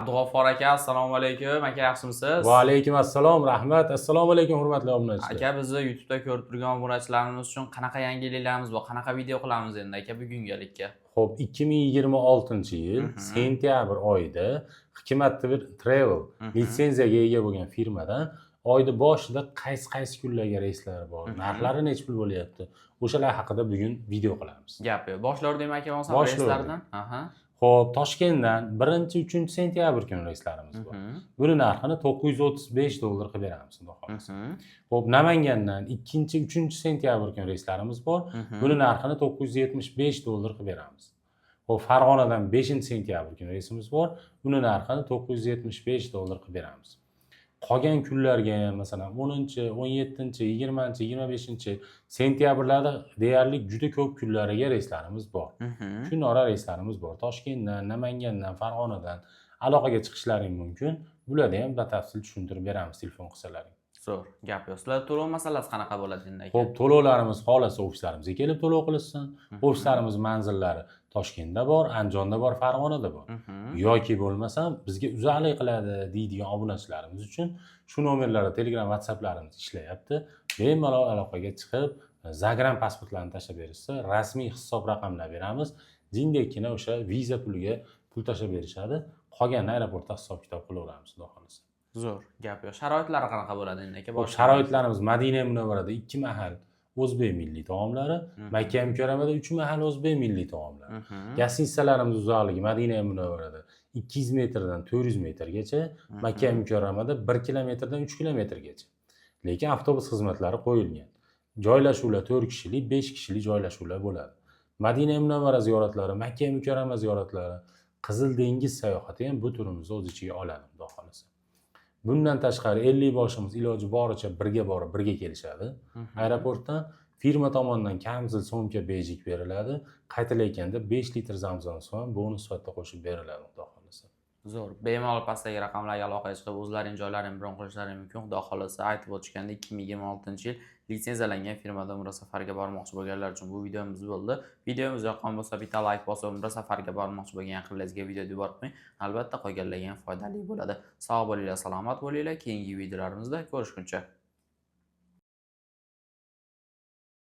Abdug'ofor aka, assalomu alaykum. Aka, yaxshimisiz? Va alaykum assalom, rahmat. Assalomu alaykum, hurmatli obunachilar. Aka, bizni YouTube'da ko'rib turgan obunachilarimiz uchun qanaqa yangiliklarimiz bor? Qanaqa video qilamiz endi, aka, bugungalikka? Xo'p, 2026-yil sentyabr oyida Hikmat Travel litsenziyaga ega bo'lgan firmadan oyni boshida qaysi qaysi kunlarga reyslar bor, narxlari nechi pul bo'lyapti, o'shalar haqida bugun video qilamiz. Gap yo'q. Boshlardim, aka, bo'lmasam Boshlardim. reyslardan. Aha. Xo'p, Toshkentdan 1-3 sentyabr kuni reyslarimiz bor. Buni narxini 935 dollar qilib beramiz, xudo xohlasa. Xo'p, Namangandan 2-3 sentyabr kuni reyslarimiz bor. Buni narxini 975 dollar qilib beramiz. Xo'p, Farg'onadan 5 sentyabr kuni reysimiz bor. Uni narxini 975 dollar qilib beramiz. Qolgan kunlarga ham, masalan, 10, 17, 20, 25 sentyabrlarda deyarli juda ko'p kunlariga reyslarimiz bor. Kunora reyslarimiz bor. Toshkentdan, Namangandan, Farg'onadan aloqaga chiqishlaring mumkin. Bularda ham batafsil tushuntirib beramiz telefon qilsalaring. Zo'r, gap yo'q. Sizlar to'lov masalasi qanaqa bo'ladi endi, aka? Xo'p, to'lovlarimiz xohlasa ofislarimizga kelib to'lov qilishsin. Ofislarimiz manzillari Toshkentda bor, Andijonda bor, Farg'onada bor. Yoki bo'lmasam bizga uzoqlik qiladi deydigan obunachilarimiz uchun shu nomerlarda Telegram, WhatsApplarimiz ishlayapti. Bemalol aloqaga chiqib, загран pasportlarni tashlab berishsa, rasmiy hisob raqamlar beramiz. Jindekkina o'sha viza puliga pul tashlab berishadi. Qolganini aeroportda hisob kitob qilaveramiz, xudo xohlasa. Zo'r, gap yo'q. Sharoitlari qanaqa bo'ladi endi, aka? Xo'p, sharoitlarimiz: Madina Munavvarada ikki mahal o'zbek milliy taomlari, Makka Mukarramada uch mahal o'zbek milliy taomlari. Гостиница larimiz uzoqligi Madina Munavvarada 200 metrdan 400 metrgacha, Makka Mukarramada 1 kilometrdan 3 kilometrgacha. Lekin avtobus xizmatlari qo'yilgan. Joylashuvlar 4 kishilik, 5 kishilik joylashuvlar bo'ladi. Madina Munavvara ziyoratlari, Makka Mukarrama ziyoratlari, Qizil dengiz sayohati ham bu turimizni o'z ichiga oladi, xudo xohlasa. Bundan tashqari, 50 boshimiz iloji boricha birga borib, birga kelishadi. Aeroportdan firma tomonidan kamzil, сумка, бейджик beriladi. Qaytilayotganda 5 litr zamzam suvi ham bonus sifatida qo'shib beriladi, xudo xohlasa. Zo'r. Bemalol pastdagi raqamlarga aloqaga chiqib, o'zlaring joylaringni bron qilishlaring mumkin. Xudo xohlasa, aytib o'tishganda, 2026-yil litsenziyalangan firmada umra safariga bormoqchi bo'lganlar uchun bu videomiz bo'ldi. Videomiz yoqqan bo'lsa, bitta layk bosib, umra safariga bormoqchi bo'lgan yaqinlaringizga video yuborib qo'ying. Albatta, qolganlarga ham foydali bo'ladi. Sog' bo'linglar, salomat bo'linglar. Keyingi videolarimizda ko'rishguncha.